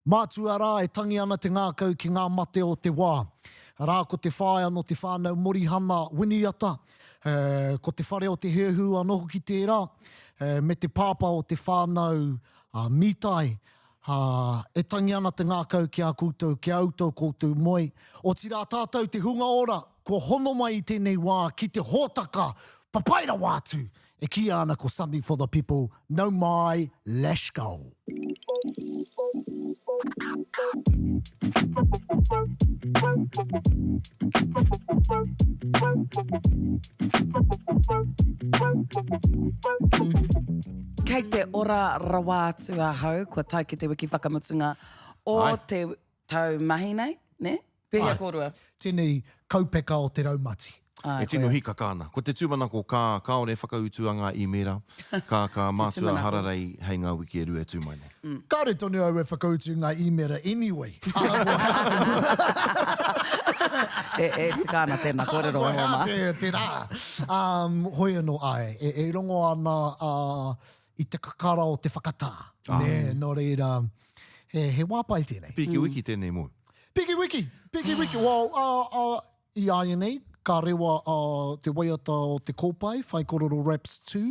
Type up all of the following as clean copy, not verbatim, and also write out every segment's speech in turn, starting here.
Mātua rā e tangi ana te ngākau ki ngā mate o te wā. Arā ko te whaea nō te whānau Morihana Winiata, ko te whare o Te Heuheu anō hoki tērā, me te pāpā o te whānau Mītai, e tangi ana te ngākau ki a koutou, ki a outou koutou moe. Otirā tātou te hunga ora kua hono mai i tēnei wā ki te hōtaka papai rawa atu E kīia ana ko Something for the People, nau mai, lesh go! Kei te ora rawa atu ahau, kua tae ki te wiki whakamutunga o te tau mahi nei, nē? Pēhea kōrua? Tēnei kaupeka o te raumati. Āe, E tino koia. hīkaka ana. Ko te tūmanako ka, kāore e whakautua ngā īmēra, ka, ka Te mātua tūmanako. hararei hei ngā wiki e rua e tū mai nei. Kāore tonu au e whakautu ngā īmēra anyway. Ahakoa he aha te mea. E, e tika ana tēnā kōrero e Ahakoa he hoa aha mā. te, te rā. Um, hoi anō, āe, e, e rongo ana uh, i te kakara o te whakatā. Nē, nō reira, he, he wā pai tēnei. Piki wiki tēnei mōu. Piki wiki! Piki wiki! Well, uh, uh, i āianei, ka rewa uh, te waiata o te kōpae, Whaikororo Raps 2.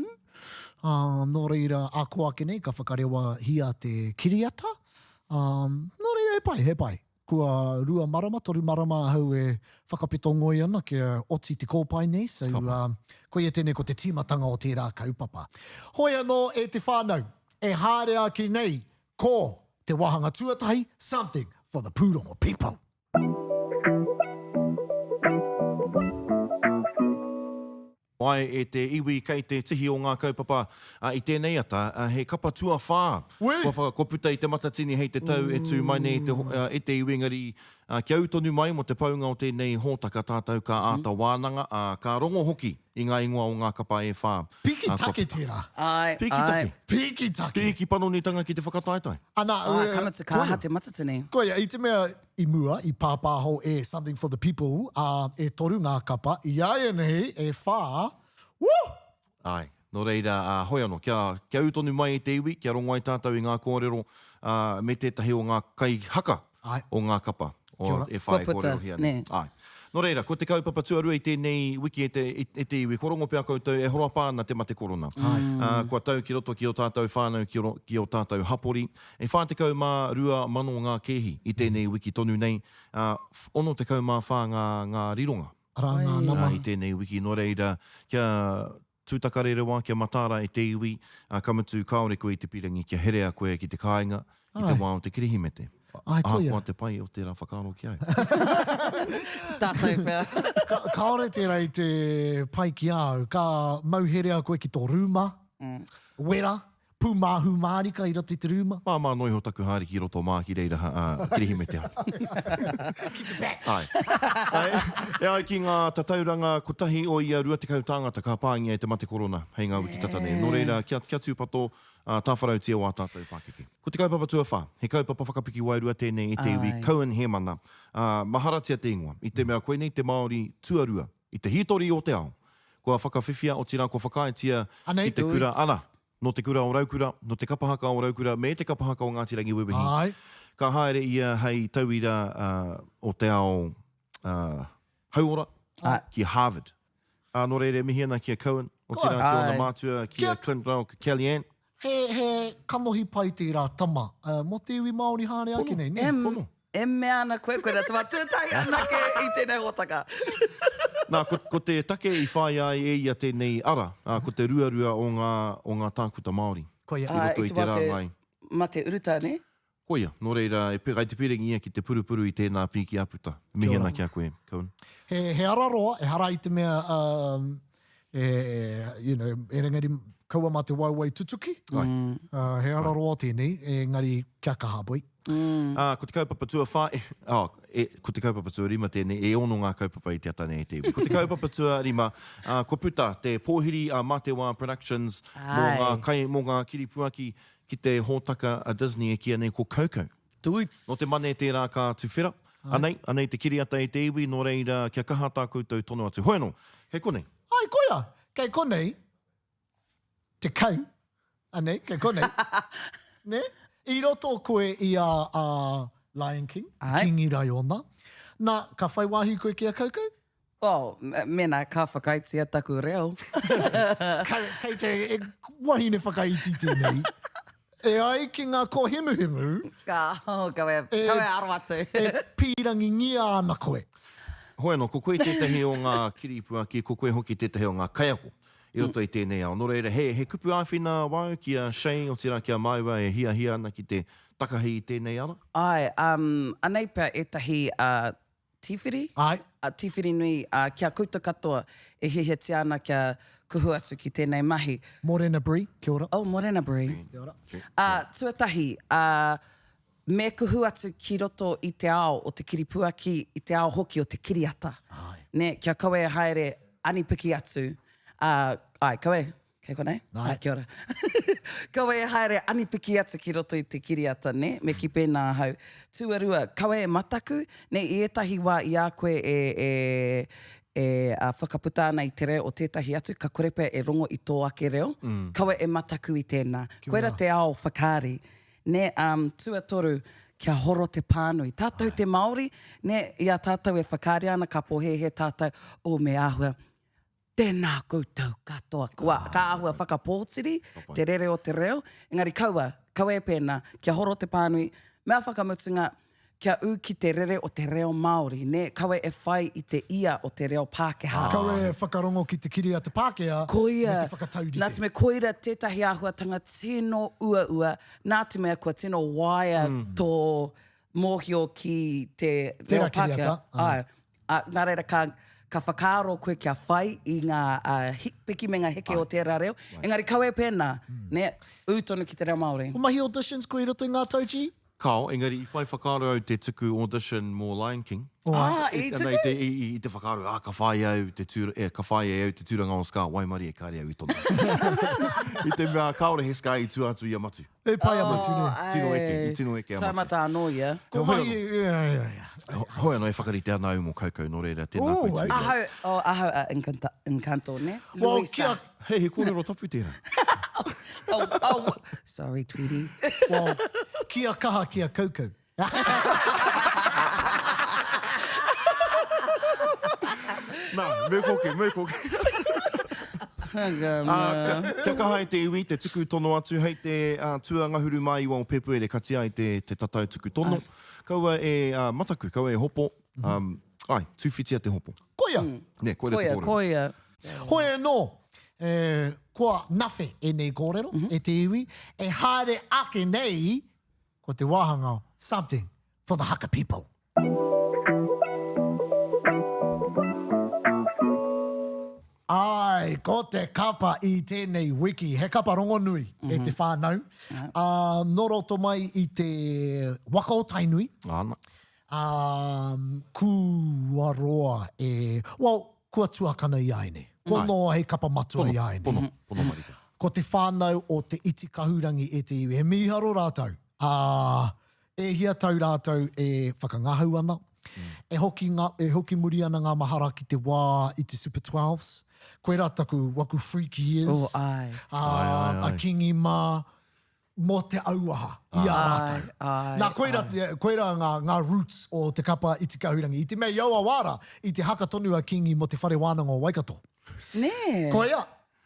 Uh, nō reira, a ko ake nei, ka whakarewahia te kiriata. Um, nō reira, he pai, he pai. Kua rua marama, toru marama ahau e whakapeto ngoi ana kia oti te kōpae nei, so uh, koia tēnei ko te tīmatanga o tērā kaupapa. Hoi anō e te whānau, e haere ake nei Ko te wāhanga tuatahi, Something for the Pūrongo People. Wai e te iwi kei te tihi o ngā kaupapa i tēnei ata, he kapa tuawhā kua kua puta i Te Matatini hei te tau e tū mai nei e te, e te iwi engari kia ū tonu mai mō te paunga o tēnei hōtaka tātou ka āta wānanga, ā, ka rongo hoki i ngā ingoa o ngā kapa e whā. Piki take tērā. Āe, Piki āe. take. Piki take. Piki panonitanga ki te whakataetae. Ana, Āe, ka mutu, ka aha koia. Te Matatini. Koia, i te mea i mua, i pāpāho e Something for the People, ā, e toru ngā kapa, i āianei e whā, woo! Āe. Nō reira, ā, hoi anō, kia, kia ū tonu mai e te iwi, kia rongo ai tātou i ngā kōrero, ā, me tētahi o ngā kaihaka Āe. o ngā kapa o, Kia ora. e whā Kua e puta, kōrerohia nei. nē. Āe. Nō reira, ko te kaupapa tuarua i tēnei wiki e te, e te iwi, kua rongo pea koutou e horapa ana te mate korona. Āe. Ā, kua tau ki roto ki ō tātou whānau, ki ro, ki ō tātou hapori. E 42,000 ngā kēhi i tēnei wiki tonu nei, ā, 64 ngā, ngā rironga. Arā ngā nama. Ā, i tēnei wiki, nō reira, kia tūtakarerewa, kia mataara e te iwi, ā, ka mutu kāore koe i te pīrangi kia herea koe ki te kāinga i te wā o te Kirihimete. Āe, koia. Ahakoa te pai o tērā whakaaro ki au. Tātou pea. Ka, kāore tērā i te pai ki a au. Ka mauherea koe ki tō rūma, wera, Pūmāhū mārika i roto i te rūma. Māmā noa iho taku haere ki roto mā ki reira ā, Kirihimete ai. Ki te batch. Āe. Āe. E ai ki ngā tatauranga, kotahi o ia 20 tāngata ka pāngia e te mate korona hei ngā wiki tata nei. Nō reira, kia, kia tūpato, ā, tāwharautia wā tātou pākeke. Ko te kaupapa tuawhā, he kaupapa whakapiki wairua tēnei e te iwi Cohen Hēmana, ā, maharatia te ingoa, i te mea koinei te Māori tuarua i te hītori o te ao kua whakawhiwhia, otirā kua whakaaetia Anei. ki te kura, ana, Nō te kura o Raukura, nō te kapa haka o Raukura me te kapa haka o Ngāti Rangiwewehi. Āe. Ka haere ia hei tauira o te ao hauora ki Harvard. Ā, nō reira e mihi ana ki a Cohen, otirā ki ōna mātua, ki a Clint rāua ko Kellyanne. He, he kanohi pai tērā tama mō te iwi Māori haere ake nei, nē? Pono. E mea ana koe, koira te wā tuatahi anake i tēnei hōtaka. Nā, ko, ko te take i whāia ai e ia tēnei ara, ā, ko te ruarua o ngā, o ngā tākuta Māori Koia. i roto i te rāngai. Mate urutā, nē? Koia, nō reira, e kai te pīrangi ia ki te purupuru i tēnā pīki āputa. Mihi ana ki a koe, Cohen. He, he ara roa, ehara i te mea, um, e, you know, engari kaua mā te waewae tutuki. Ai. Uh, he ara roa tēnei, engari kia kaha, boy. Mm. Ā, ko te kaupapa tuawhā, e, oh, e, ko te kaupapa tuarima tēnei, e ono ngā kaupapa i te ata nei e te iwi. Ko te kaupapa tuarima, ā, kua puta te pōhiri a Mā Te Wā Productions mō ngā kai, mō ngā kiripuaki ki te hōtaka a Disney e kīia nei ko Coco. Toots. Nō te Mane tērā ka tuwhera. Anei, anei te kiriata e te iwi, nō reira, kia kaha tā koutou tono atu. Hoi anō, kei konei. Ai, koia, kei konei, 10, anei, kei konei, nē? I roto koe i a a Lion King, Āe. Kingi Raiona. Nā, ka whai wāhi koe ki a koukou? Oh, mēnā ka whakaaetia taku reo. Kei te wahine whakaiti tēnei. E ai ki ngā kōhemuhemu. Ka, oh, kawe, kawe aro atu. E pīrangingia ana koe. Hoi anō, ko koe tētahi o ngā kiripuaki, ko koe hoki tētahi o ngā kaiako i roto i tēnei ao. Nō reira, he, he kupu āwhina wāu ki a Shane, otirā ki a māua e hiahia ana ki te takahi i tēnei ara? Āe, um, anei pea ētahi uh, Tīwhiri? Āe. A Tīwhiri nui, ā, ki a koutou katoa e hiahiatia ana kia kuhu atu ki tēnei mahi. Morena Bree, kia ora. Oh, morena Bree. Kia ora. Ā, tuatahi, ā, me kuhu atu ki roto i te ao o te kiripuaki, i te ao hoki o te kiriata. Āe. Nē, kia kaua e haere anipiki atu, ā, āe, kaua e, Kei konei? Nā. Ah, kia ora. Kaua e haere anipiki atu ki roto i te kiriata, nē? Me kī pēnā ahau. Tuarua, kaua e mataku, nē, i ētahi wā i a koe e, e, e a, whakaputa ana i te reo o tētahi atu, ka kore pea e rongo i tō ake reo. Kaua e mataku i tēnā. Kia ora. Koira te ao whakaari. Nē, um, tuatoru, kia horo te pānui. Tātou te Māori, nē, i a tātou e whakaari ana, ka pōhēhē tātou, oh, me āhua, Tēnā koutou katoa. Kua, ka āhua whakapōtiri te rere o te reo, engari kaua, kaua e pēnā, kia horo te pānui, mea whakamutunga, kia ū ki te rere o te reo Māori, nē, kaua e whai i te ia o te reo Pākehā. Kaua e whakarongo ki te kiri a te Pākehā Koia, me te whakataurite. nā te mea koira tētahi āhuatanga tino uaua, nā te mea kua tino waia tō mōhio ki te reo Tērā kiriata, Pākehā. āe. Āe. Ā, nā reira ka, ka whakaaro koe kia whai i ngā ā, hi, piki me ngā heke o tērā reo, engari kaua e pēnā, nē, ū tonu ki te reo Māori. Kua mahi auditions koe i roto i ngā tau, G? Kāo, engari i whai whakaaro au te tuku audition mō Lion King. Ā, i tuku? I, te, i, i, i te whakaaro, ā, ka whāia au te tūra, e, ka whāia e au te tūranga o Scar, waimarie, kāre au i tono. I te mea, kāore he Scar i tua atu i a Matu. E pai a Matu, nē. Tino eke, i tino eke a Matu. Taumata anō ia. Ko mahi, ia, ia, ia. Hoi anō e whakarite ana au mō koukou, nō reira, tēnā Ooh, koutou. Ahau, oh, ahau a Encanto, Encanto, nē? Well, Luisa. kia... Hei, he kōrero tapu tērā. Oh, oh, sorry, Tweety. Well, kia kaha ki a koukou. Nā, me koke, me koke. Kia kaha e te iwi te tuku tono atu hei te tuangahuru mā iwa o Pepuere kati ai te tatau tuku tono. Kaua e mataku, kaua e hopo, ai, tūwhitia te hopo. Koia! Nē, koira te kōrero. Koia, koia. Hoi anō, kua nawhe ēnei kōrero e te iwi, e haere ake nei ko te wāhanga Something for the Haka People. Āe, ko te kapa i tēnei wiki, he kapa rongonui e te whānau, ā, nō roto mai i te waka o Tainui, Āna. ā, kua roa e, well, kua tuakana i a ēnei. Kua noho hei kapa matua i a ēnei. Pono, pono marika. Ko te whānau o Te Iti Kahurangi e te iwi, he mīharo rātou, ā, E hia tau rātou e whakangahau ana, e hoki ngā, e hoki muri ana ngā mahara ki te wā i te Super Twelves. Koirā taku, waku freak years. Oh, āe. Ā, a Kingi mā, mō te auaha i a rātou. Āe, Nā, koirā, koirā ngā, ngā roots o te kapa Iti Kahurangi. I te mea i aua wā rā, i te haka tonu a Kingi mō Te Whare Wānanga o Waikato. Nē. Koia,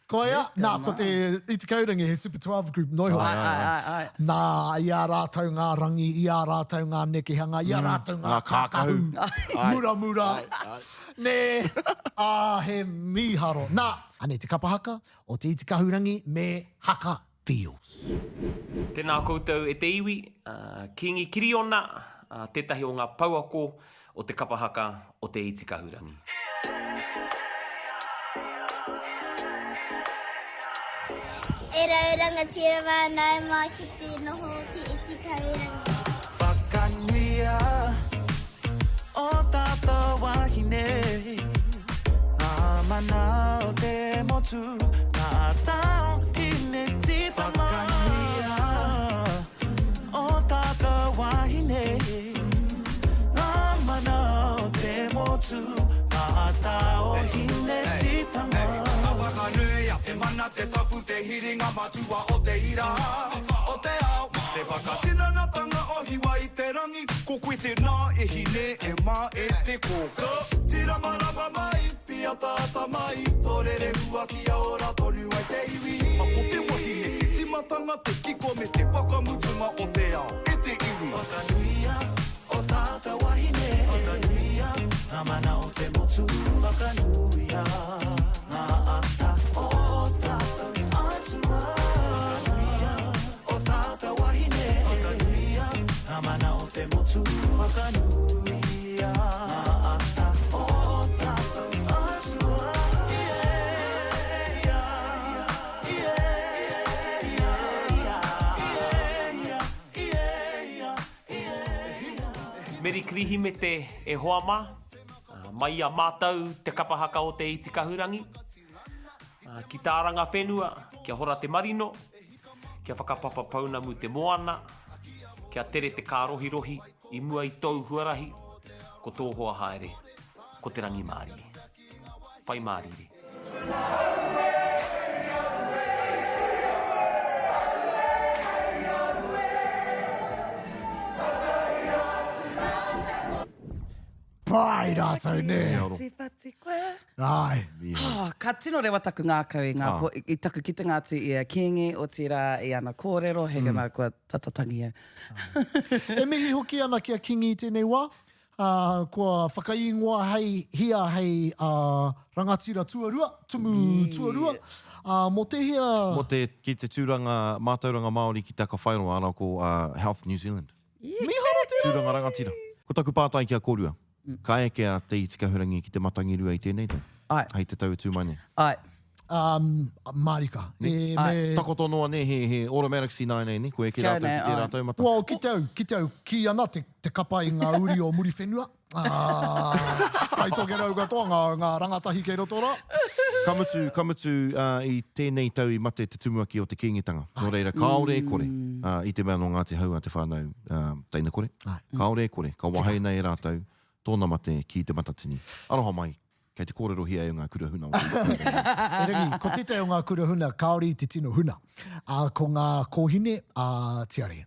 Koia, nā, ko te Iti Kaurangi, he Super 12 group noiho. Ai, ai, ai, ai. Nā, i a rātou ngā rangi, i a rātou ngā nekehanga, i a rātou ngā kākahu, muramura, nē, ā, he mīharo. Nā, anei te kapa haka o Te Iti Kahurangi me Haka Feels. Tēnā koutou e te iwi, Kingi Kiriona, tētahi o ngā pouako o te kapa haka o Te Iti Kahurangi. E rau rangatira mā nau mā ki te noho o Te Iti Kahurangi. Whakanuia o tātou wahine, ngā mana o te motu, ngā tao hine tīwhanga. Whakanuia o tātou wahine, ngā mana o te motu, ngā tao hine tīwhanga. Ka whakanuia te mana, te tapu, te hiringa matua o te ira, o te ao. Te whakatinanatanga o Hiwa i te rangi, ko koe tēnā e hine, e mā, e te kōkā. Tīramarama mai, pīataata mai, tō rerehua kia ora tonu ai te iwi. A ko te wahine te timatanga, te kiko me te whakamutunga o te ao, e te iwi. Whakanuia o tātou wahine. Whakanuia ngā mana o te motu. Whakanuia ngā ata o tātou atua. Whakanuia o tātou wahine. Whakanuia ngā mana o te motu. Whakanuia ngā ata o tātou atua. Yeah, yeah, yeah, yeah, yeah, yeah. Meri Kirihimete e hoa mā, mai i a mātou te kapa haka o Te Iti Kahurangi, ki Tāranga whenua, kia hora te marino, kia whakapapa pounamu te moana, kia tere te kārohirohi i mua i tōu huarahi, ko tō hoa haere, ko te rangimārie. Pai mārire. Pai rātou, nē. Whati koe. Āe. Oh, ka tino rewa taku ngākau i ngā, ah. i taku kitenga atu i a Kīngi, otirā i ana kōrero, he mm. kua tata tangi au. e mihi hoki ana ki a Kīngi i tēnei wā. Ā, kua whakaīngoa hei, hia hei, ā, rangatira tuarua, tumu tuarua, ā, mō tēhea. Mō te, ki te tūranga mātauranga Māori ki Te Aka Whairoa, arā ko, ā, Health New Zealand. Mīharo tērā! Tūranga rangatira. Ko taku pātai ki a kōrua, ka eke a Te Itikahurangi ki te Matangirua i tēnei tau? Āe. Hei te tau e tū mai nei? Āe. Um, mārika. E, me... Takoto noa nē, he, he automatics ināianei nē, kua eke rātou ki tērā taumata. Well, ki te au, ki te au, kī ana te, te kapa i ngā uri o Muriwhenua. Tai Tokerau katoa, ngā, ngā rangatahi kei roto rā. Ka mutu, ka mutu, uh, i tēnei tau i mate te tumuaki o te Kīngitanga. Nō reira, kāore e kore, uh, i te mea nō Ngāti Hauā te whānau uh, teina kore, kāore e kore, ka wahaina e rātou tōna mate ki Te Matatini. Aroha mai Kei te kōrerohia e ngā kura huna o te iwi. Erangi, ko tētahi o ngā kura huna kāore i te tino huna, ā, ko ngā kōhine a Tiare.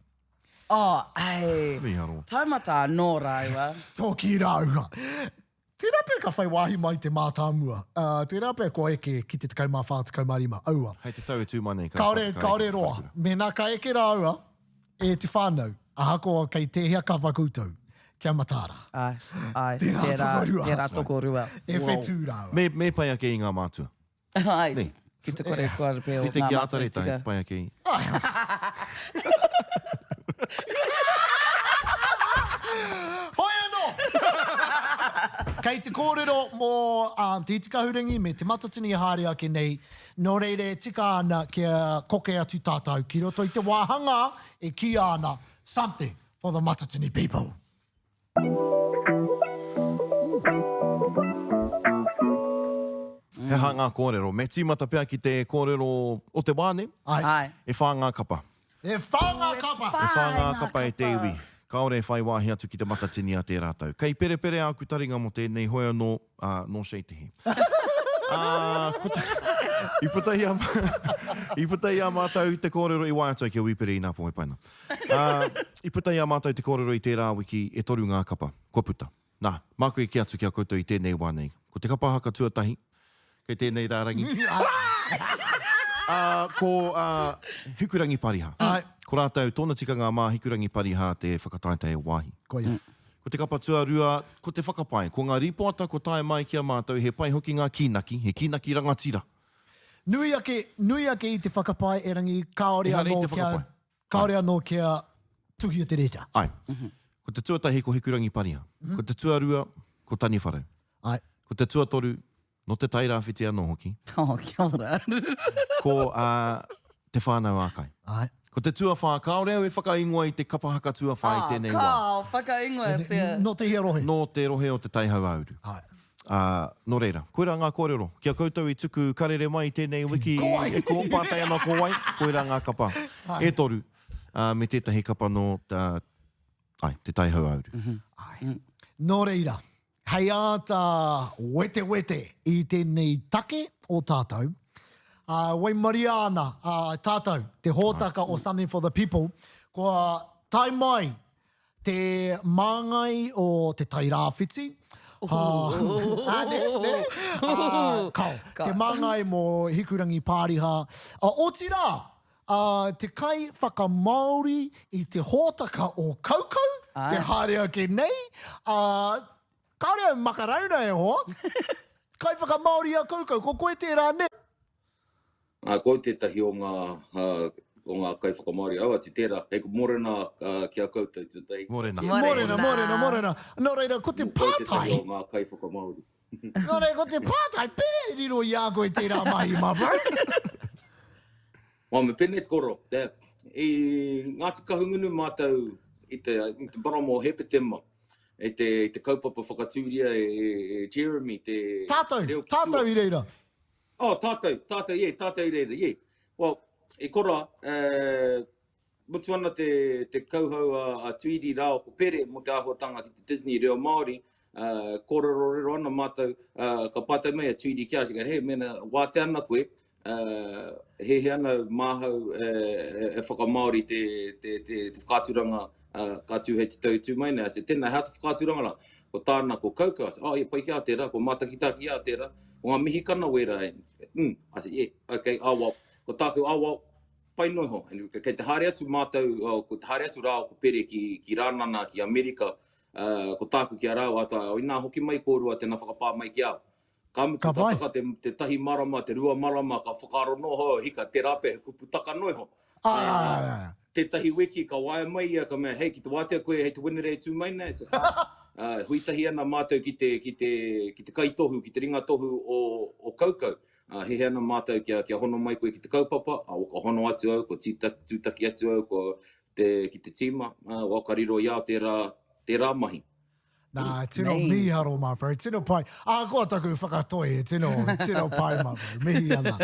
Oh, ai. Mīharo. Taumata anō rāua. Tōki rāua. Tērā pea ka whai wāhi mai te mātāmua. Ā, tērā pea kua eke ki te 14, 15, aua. Hei te tau e tū mai nei ka Kāore, kāore roa. Mēnā ka eke rāua, E te whānau, ahakoa kei tēhea kapa koutou, kia mataara. Āe, āe, Tērā tērā, tokorua. tērā tokorua. E whetū rāua. Me, me pai ake i ngā mātua. Āe, Nē. ki te kore kua pea o Rite ngā ki mātua Atareta, tika. he pai ake i. Hoi anō! Kei te kōrero mō Te Itikahurangi me Te Matatini e haere ake nei, Nō reira e tika ana kia koke atu tātou ki roto i te wāhanga e kīia ana Something for the Matatini people. He aha ngā kōrero? Me tīmata pea ki te kōrero o te wā nei. Āe. E whā ngā kapa. E whā ngā kapa! E whā ngā kapa e te iwi. Kāore e whai wāhi atu ki te Matatini a tērā tau. Kei perepere āku taringa mō tēnei, hoi anō, ā, nō Shay te hē. Ā, ko te, i puta i a, i puta i a mātou te kōrero i waea atu ai ki a Wī Pere inā pō he pai nā. Ā, i puta i a mātou te kōrero i tērā wiki e toru ngā kapa, kua puta. Nā, māku e kī atu ki a koutou i tēnei wā nei, ko te kapa haka tuatahi, kei tēnei rārangi, ā, ko, ā, Hikurangi Pariha. Āe. Ko rātou, tōna tikanga mā Hikurangi Pariha te whakataetae wāhi. Koia. Ko te kapa tuarua, ko te whakapae, ko ngā rīpoata kua tae mai ki a mātou, he pai hoki ngā kīnaki, he kīnaki rangatira. Nui ake, nui ake i te whakapae, erangi kāore Ehara i anō te kia, whakapae. Kāore anō kia tuhia te reta. Āe. Ko te tuatahi ko Hikurangi Pariha. Ko te tuarua ko Taniwharau. Āe. Ko te tuatoru, nō Te Tai Rāwhiti anō hoki. Oh, kia ora. Ko Te Whānau a Kai. Āe. Ko te tuawhā, kāore au e whakaingoa i te kapa haka tuawhā i tēnei wā. Oh, kāo, whakaingoatia. Nō tēhea rohe? Nō te rohe o Te Tai Hauāuru. Āe. Ā, nō reira, koirā ngā kōrero. Ki a koutou i tuku karere mai i tēnei wiki, Ko wai? e ko, pātai ana ko wai, koirā ngā kapa e toru, ā, me tētahi kapa nō, ā, āe, Te Tai Hauāuru. Āe. Nō reira, hei āta wetewete i tēnei take o tātou, ā, waimaria ana, ā, tātou, te hōtaka o Something for the People, Kua tae mai te māngai o Te Tai Rāwhiti, ā, ā, nē, nē, ā, kao, te māngai mō Hikurangi Pāriha, ā, otirā, ā, te kaiwhakamāori i te hōtaka o Kaukau, te haere ake nei, ā, kāore au makarauna e hoa, kaiwhakamāori i a Kaukau, ko koe tērā, nē? Ā, ko au tētahi o ngā, o ngā kaiwhakamāori. Au atu tērā, hei mōrena ki a koutou tuatahi. Mōrena. Mōrena, mōrena, mōrena. Nō reira, ko te Ko au tētahi pātai. o ngā kaiwhakamāori. Nō reira, ko te pātai, pē riro i a koe tērā mahi, my bro. Well, me pēnei te koro, i Ngāti Kahungunu mātou i te, i te marama o Hepetema, i te, i te kaupapa whakatūria e, e Jeremy, te Tātou, reo ki tua. tātou i reira. Oh, tātou, tātou, yeah, tātou i reira, yeah. Well, e kora, eh, mutu ana te, te kauhau a, a Tuiri rāo ko Pere mō te āhuatanga ki te Disney reo Māori, uh, kōrerorero ana mātou, uh, ka pātai mai a Tuiri ki a, she goes, hey, mēnā wātea ana koe, uh, hehe ana māhau e, e, e whakamāori te, te, te, te whakaaturanga uh, ka tū hei te tau tū mai nei. I said, tēnā, he aha te whakaaturanga rā? Ko tāna, ko Kaukau. I said, oh, yeah, pai ki a tērā, ko Mātakitaki a tērā. Ko ngā Mihikana wērā. Mm. I said, yeah, okay, ah, well. Ko tāku, ah, well, pai noa iho. And kei te haere atu mātou, oh, ko te haere atu rāua ko Pere ki, ki Rānana, ki Amerika, uh, ko tāku ki a rāua, tā, inā hoki mai kōrua, tēnā whakapā mai ki a au. Ka mutu, Ka ka pai. taka te, te tahi marama, te rua marama, ka whakaaro noa ho, hika, tērā pea he kupu taka noa iho. Āe, āe, āe, āe. Tētahi wiki, ka waea mai ia, ka mea, hei, ki te wātea koe hei te Wenerei tū mai nei? I said, āe. Ā, hui tahi ana mātou ki te, ki te, ki te kaitohu, ki te ringatohu o, o Kaukau. Ā, hehe ana mātou kia, kia hono mai koe ki te kaupapa, ā, ka hono atu au, kua tīta, tūtaki atu au, kua te, ki te tīma, ā, wā, ka riro i a au tērā, tērā mahi. Nā, tino Nei. mīharo my bro, tino pai. Ahakoa taku whakatoi, tino, tino pai my bro, mihi ana.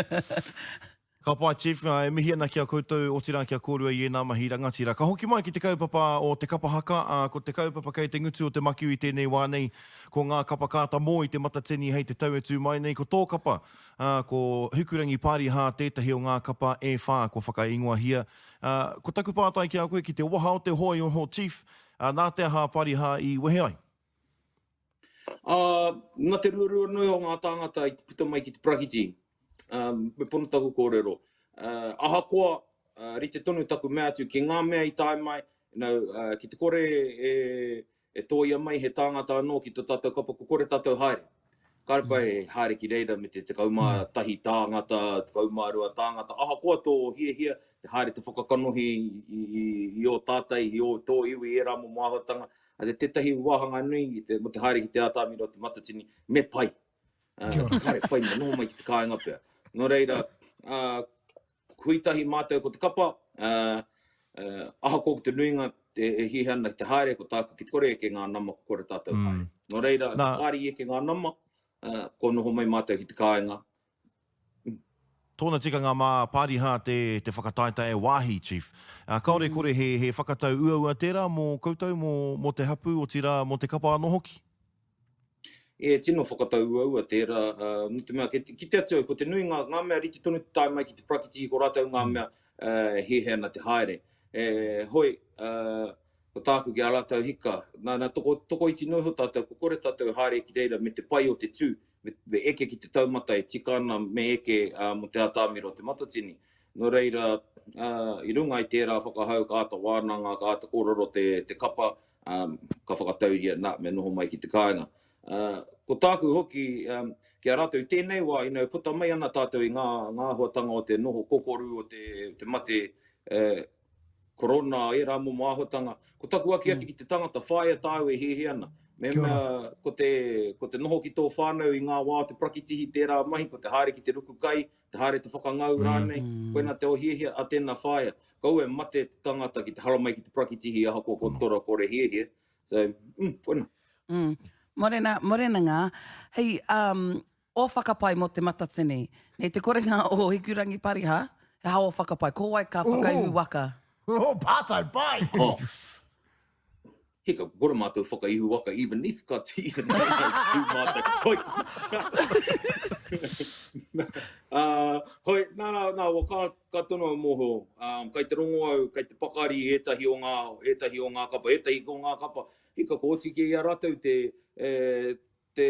Ka pai Chief, e mihi ana ki a koutou, otirā ki a kōrua i ēnā mahi rangatira. Ka hoki mai ki te kaupapa o te kapa haka, ā, ko te kaupapa kei te ngutu o te makiu i tēnei wā nei, ko ngā kapa kāta mō i te Matatini hei te tau e tū mai nei, ko tō kapa, ā, ko Hikurangi Pārihā tētahi o ngā kapa e whā kua whakaingoahia. Ā, ko taku pātai ki a koe, ki te waha o te hōiho Chief, Ā, nā te aha a Parihā i wehe ai? Ā, nā te ruarua nui o ngā tāngata i puta mai ki te parakiti, ā, me pono taku kōrero. Ā, ahakoa, ā, rite tonu taku mea atu ki ngā mea i tae mai, you know, ā, ki te kore e, e tōia mai he tāngata anō ki tō tātou kapa, kua kore tātou haere. Kāre pai e haere ki reira me te 11 tāngata, 12 tāngata, ahakoa tō hiahia, te haere te whakakanohi i ō tātai, i ō tō iwi, ērā momo āhuatanga. A te tētahi wāhanga nui i te, mō te haere ki te ātamira o te Matatini, me pai. Uh, kāre pai, me noho mai ki te kāinga pea. Nō reira, uh, hui tahi mātou ko te kapa, uh, uh, ahakoa ko te nuinga te, e hiahia ana ki te haere, ko tāku ki te kore eke ngā nama, ko kore tātou mm. haere. Nō reira, Nā. kāre i eke ngā nama, uh, ko noho mai mātou ki te kāinga. Mm. Tōna tikanga mā Pārihā te, te whakataetae wāhi, Chief. Uh, kāore mm. kore he, he whakatau uaua tērā mō koutou, mō, mō te hapū, otirā mō te kapa anō hoki? E tino whakatau uaua tērā, nō te mea, kite atu au, ko te nuinga, ngā mea rite tonu te tae mai ki te parakitihi, ko rātou ngā mea e hiahia ana te haere. E, hoi, ko tāku ki a rātou hika, nā, nā, toko, tokoiti noa iho tātou, ko kore tātou haere ki reira me te pai o te tū, me, me eke ki te taumata e tika ana me eke mō te atamira o Te Matatini. Nō reira, i runga i tērā whakahau ka āta wānanga, ka āta kōrero te, te kapa, ā, ka whakatauria, nā, me noho mai ki te kāinga. Ā, ko tāku hoki, ā, ki a rātou i tēnei wā, you know, puta mai ana tātou i ngā, ngā āhuatanga o te noho kokoru, o te, te mate, e, korona, ērā momo āhuatanga. Ko taku akiaki ki te tangata, whāia tāu e hiahia ana. Mehemea ko te, ko te noho ki tō whānau i ngā wā o te parakitihi tērā mahi, ko te haere ki te ruku kai, te haere te whakangau rānei, koina te o hiahia a tēnā whāia. Kaua e mate te tangata ki te haramai ki te parakitihi ahakoa ko tora kore hiahia. So, mm, koina. Mm. Morena, morena ngā. Hei, um, o whakapae mō Te Matatini. Nei te korenga o Hikurangi Pariha, he aha o whakapae? Ko wai ka whakaihu waka? Oh, pātai pai! Oh. Hika, kua kore mātou whakaihu waka even if ka tī even if ka tū mātou. Hoi! uh, hoi, nā, nā, nā, wa, ka, ka tono au mōhio, um, kai te rongo au, kai te pakari ētahi o ngā, ētahi o ngā kapa, ētahi o ngā kapa, hika, ko oti ki i a rātou te, e, te,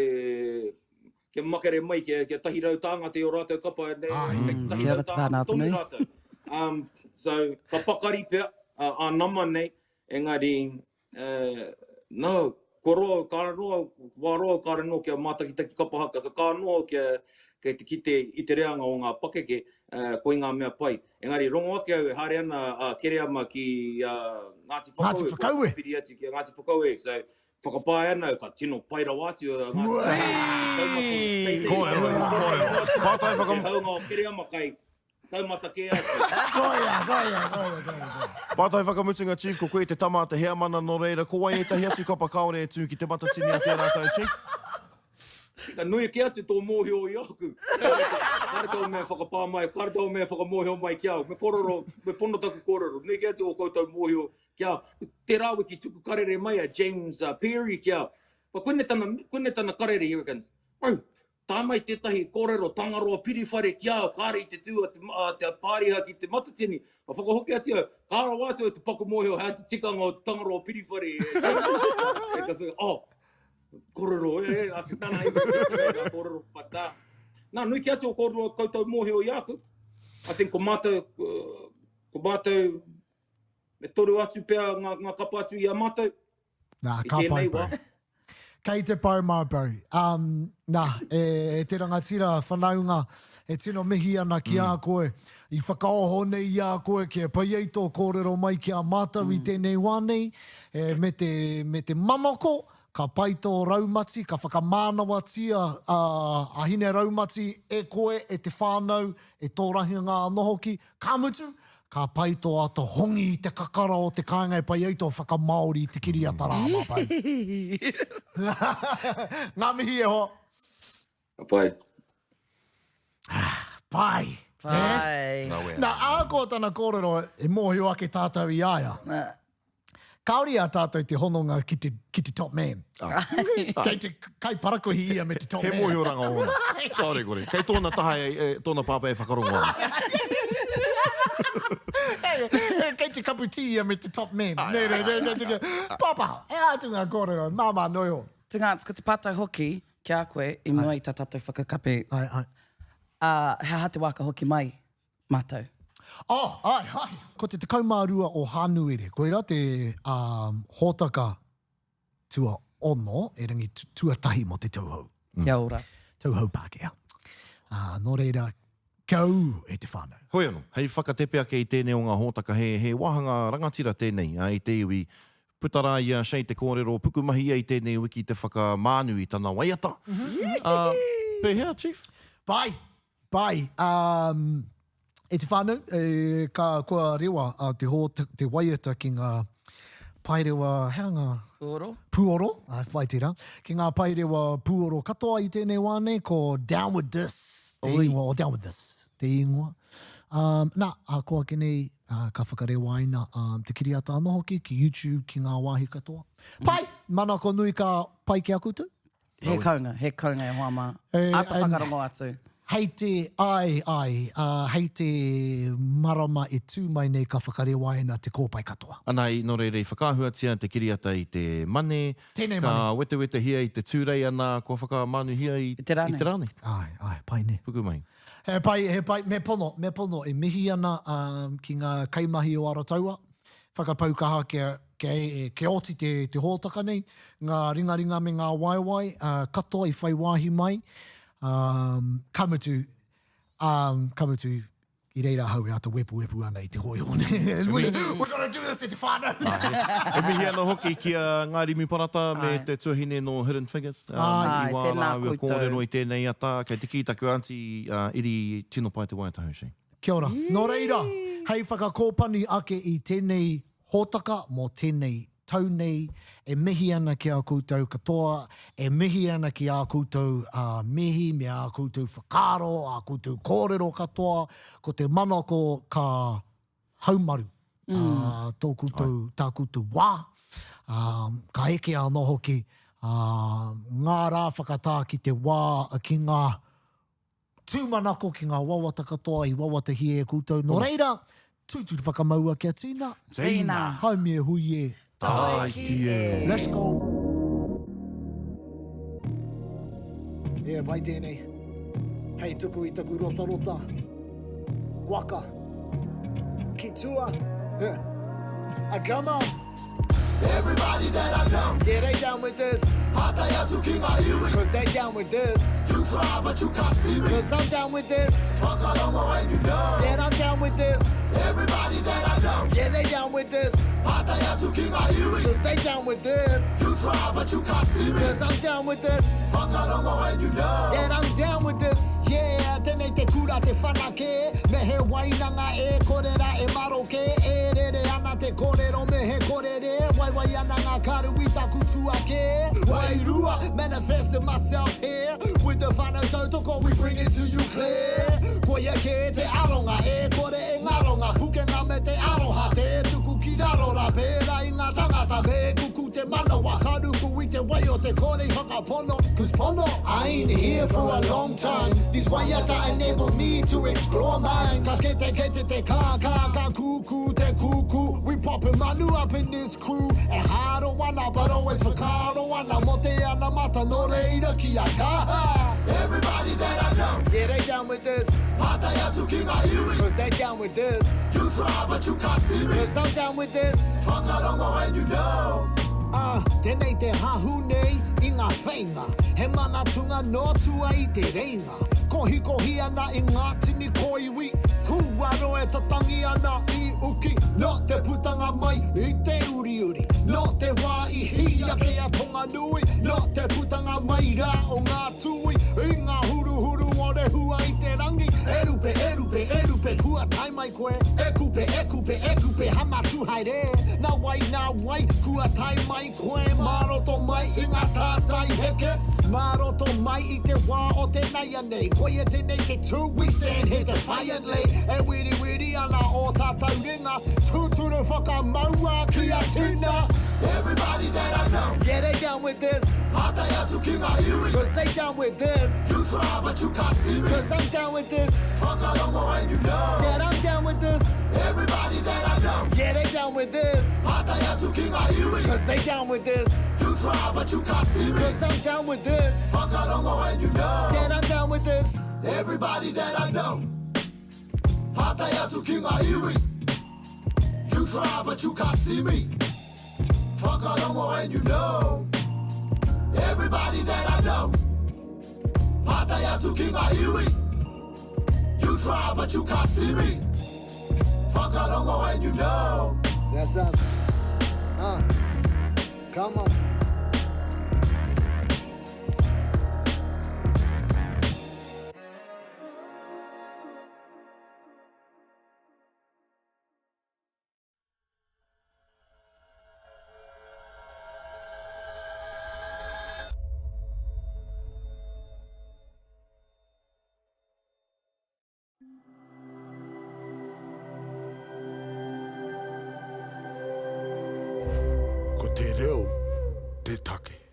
kia makere mai, kia, kia 100 tāngata i o rātou kapa, ne, Ai. kei te Kia 100 ora te whānau tāngata tonu Apanui. rātou. Um, so, ka pakari pea, uh, ā nama nei, engari, uh, no, kua roa, ka roa, wā roa kāre noa kia mātakitaki kapa haka, so ka noa kia, kei te kite i te reanga o ngā pakeke, uh, koi ngā mea pai. Engari, rongo ake au e haere ana a Kereama ki uh, Ngāti Whakaue, Ngāti Whakaue. kua piri atu ki a Ngāti Whakaue, so, Whakapae ana au, ka tino pai rawa atu a Ngāti Whakaue. Kōrero, kōrero. Pātai whakam... Te haunga o Kereama kai taumata kē atu. Koia, koia, koia, koia. Pātai whakamutunga Chief, ko koe te tama a te heamana nō reira, ko wai ētahi atu kapa kāore e tū ki Te Matatini a tērā tau Chief? Ka nui kē atu tō mōhio i aku. Kāre tō mea whakapā mai, kāre tō mea whakamōhio mai ki au. Me kōrero, me pono taku kōrero. Nui kē atu ō koutou mōhio Kia, tērā wiki tuku karere mai a James Perry kia, but koinei tana, koinei tana karere, he reckons, bro, tae mai tētahi kōrero Tangaroa Piriwhare ki a au, kāre i te tū a te, a te Pāriha ki te Matatini, ka whakahoki atu au, ka rawa atu au te paku mōhio hea te tikanga o te Tangaroa Piriwhare, e James. E ka whai, oh, kōrero, e, e, atu tana iwi, te tika i ngā kōrero, but nā, nā, nui kē atu o kōrero koutou mōhio i aku. I think ko mātou, ko mātou, Me toru atu pea ngā, ngā kapa atu i a mātou. Nā, I ka pai, tēnei bro. wā. Kei te pai mā, bro. Um, nā, e, e te rangatira whanaunga, e tino mihi ana ki a koe. I whakaoho nei i a koe kia pai ai tō kōrero mai ki a mātou i tēnei wā nei, e, me te, me te manako, ka pai tō raumati, ka whakamānawatia a, a Hine Raumati e koe, e te whānau, e tō rahinga anō hoki, Ka mutu, ka pai tō ata hongi i te kakara o te kāinga e pai ai tō whakamāori i te kiriata rā, mā pai. Ngā mihi e hoa. Ka pai. Pai. Pai. Nā, ahakoa tana kōrero, e mōhio ake tātou i a ia. Kāore i a tātou te hononga ki te, ki te top man. Kei te kai parakuihi ia me te top He man. mōhioranga ōna. Kāore kore. Kei tōna taha e, e, tōna pāpā e whakarongo ana. Kei te kapu tī ia me te top man. Nē, nē, nē, nē, nē. Pāpā, he aha atu ngā kōrero, māmā noa iho. Tūnga atu, ko te pātai hoki ki a koe i mua i tā tātou whakakapi. Ai, ai. Ā, he aha te wā ka hoki mai mātou. Oh, ai, ai. Ko te 12 o Hānuere, koirā te um, hōtaka tuaono, erangi tuatahi mō te tau hou. Kia ora. Tau hou Pākehā. Ā, nō reira, kia ū e te whānau. Hoi anō, hei whakatepe ake i tēnei o ngā hōtaka, he, he wāhanga rangatira tēnei i te iwi. Puta rā i a Shay te kōrero, pukumahi ia i tēnei wiki te whakamānu i tana waiata. Ā, pēhea, Chief? Pai! Pai. Um, e te whānau, e, ka, kua rewa a te, hō, te, te waiata ki ngā paerewa, hea ngā? Puoro. Puoro, ai, whai tērā. Ki ngā paerewa puoro katoa i tēnei wā nei, ko Down With This te Oi. ingoa, o Down With This te ingoa. Um, nā, ahakoa ake nei, uh, ka whakarewaina um, te kiriata anō hoki ki YouTube, ki ngā wāhi katoa. Pai! Manako nui ka pai ki a koutou. He kounga, he kounga e hoa mā. Āta whakarongo atu. Hei te, āe, āe, ā, hei te marama e tū mai nei ka whakarewaina te kōpae katoa. Ana, nō reira i whakaahuatia te kiriata i te Mane, Tēnei ka Mane. wetewetehia i te Tūrei, ana, kua whakamānuhia i, I te rā nei. I te rā nei. Āe, āe, pai nē. Pukumahi. He pai, he pai, me pono, me pono, e mihi ana, ā, ki ngā kaimahi o Arataua, whakapau kaha kia, kia, kia oti te, te hōtaka nei, ngā ringaringa me ngā waewae, ā, katoa i whai wāhi mai, ā, ka mutu, ā, ka mutu, i reira ahau e āta wepuwepu ana i te hōiho nei. We're gonna do this e te whānau! E mihi ana hoki ki a Ngārimu Parata me te tuahine nō Hidden Figures, ā, Āe, i wā tēnā rāua koutou. kōrero i tēnei ata, kei te kī taku aunty, ā, Iri, tino pai te waiata hou, she. Kia ora. Nō reira, hei whakakōpani ake i tēnei hōtaka mō tēnei tau nei, e mihi ana ki a koutou katoa, e mihi ana ki ā koutou mihi me ā koutou whakaaro, ā koutou kōrero katoa, ko te manako ka haumaru tō koutou, tā koutou wā. Ā, ka eke anō hoki ā, ngā rā whakatā ki te wā, ki ngā tūmanako, ki ngā wawata katoa i wawatahia e koutou. Nō reira, tūturu whakamaua kia tīna. Tīna. Haumi e hui e. Tāiki e. Let's go. Yeah, pai tēnei. Hei tuku i taku rotarota. Waka. Ki tua. Ah, come on. Everybody that I know. Yeah, they down with this. Pātai atu ki ngā iwi. Cause they down with this. You try but you can't see me. Cause I'm down with this. Whakarongo and you know. That I'm down with this. Everybody that I know. Yeah, they down with this. Pātai atu ki ngā iwi. Cause they down with this. You try but you can't see me. Cause I'm down with this. Whakarongo and you know. That I'm down with this. Yeah, tēnei te kura te whanake. Me he wainanga e kore ra e maroke. E rere ana te kōrero me he korere. Waiwai ana ngā karu i taku tuake. Wairua, manifested myself here. With the whānau tautoko, we bring it to you clear. Koia kē te aronga, e kore e ngaronga. Pukenga me te aroha, tē tuku ki raro rā. Pērā i ngā tangata, me kuku te manawa. Ka ruku i te wai o te kore i whakapono. Cause pono, I ain't here for a long time. These waiata enable me to explore mine. Ka kete kete te kā kā, ka kūkū te kūkū. We poppin' manu up in this crew. E hāro ana but always whakaaro ana mō te anamata nō reira kia kaha. Everybody that I know. Yeah, they down with this. Pātai atu ki ngā iwi. Cause they down with this. You try but you can't see me. Cause I'm down with this. Whakarongo and you know. Ah, tēnei te hahu nei i ngā wheinga. He mana tunga nō tua i te reinga. Kohikohi ana i ngā tini kōiwi. Kūaro e tatangi ana i uki. Nō te putanga mai i te uriuri. Nō te wā i hī ake a Tonganui. Nō te putanga mai rā o ngā tūī. I ngā huruhuru o Rehua i te rangi. E rupe, e rupe, e rupe, kua tae mai koe. E kupe, e kupe, e kupe, hama tūhaere. Nā wai, nā wai, kua tae mai koe. Mā roto mai i ngā tātai heke. Mā roto mai i te wā o te naianei. Koia tenei te tū, we stand here defiantly. E wiriwiri ana ō tātou ringa. Tūturu whakamaua kia tina. Everybody that I know. Yeah, they down with this. Pātai atu ki ngā iwi. Cause they down with this. You try but you can't see me. Cause I'm down with this. Whakarongo and you know. That I'm down with this. Everybody that I know. Yeah, they down with this. Pātai atu ki ngā iwi. Cause they down with this. You try but you can't see me. Cause I'm down with this. Whakarongo and you know. That I'm down with this. Everybody that I know. Pātai atu ki ngā iwi. You try but you can't see me. Whakarongo and you know. Everybody that I know. Pātai atu ki ngā iwi. You try but you can't see me. Whakarongo and you know. That's us. Uh, come on. Ko te reo te take.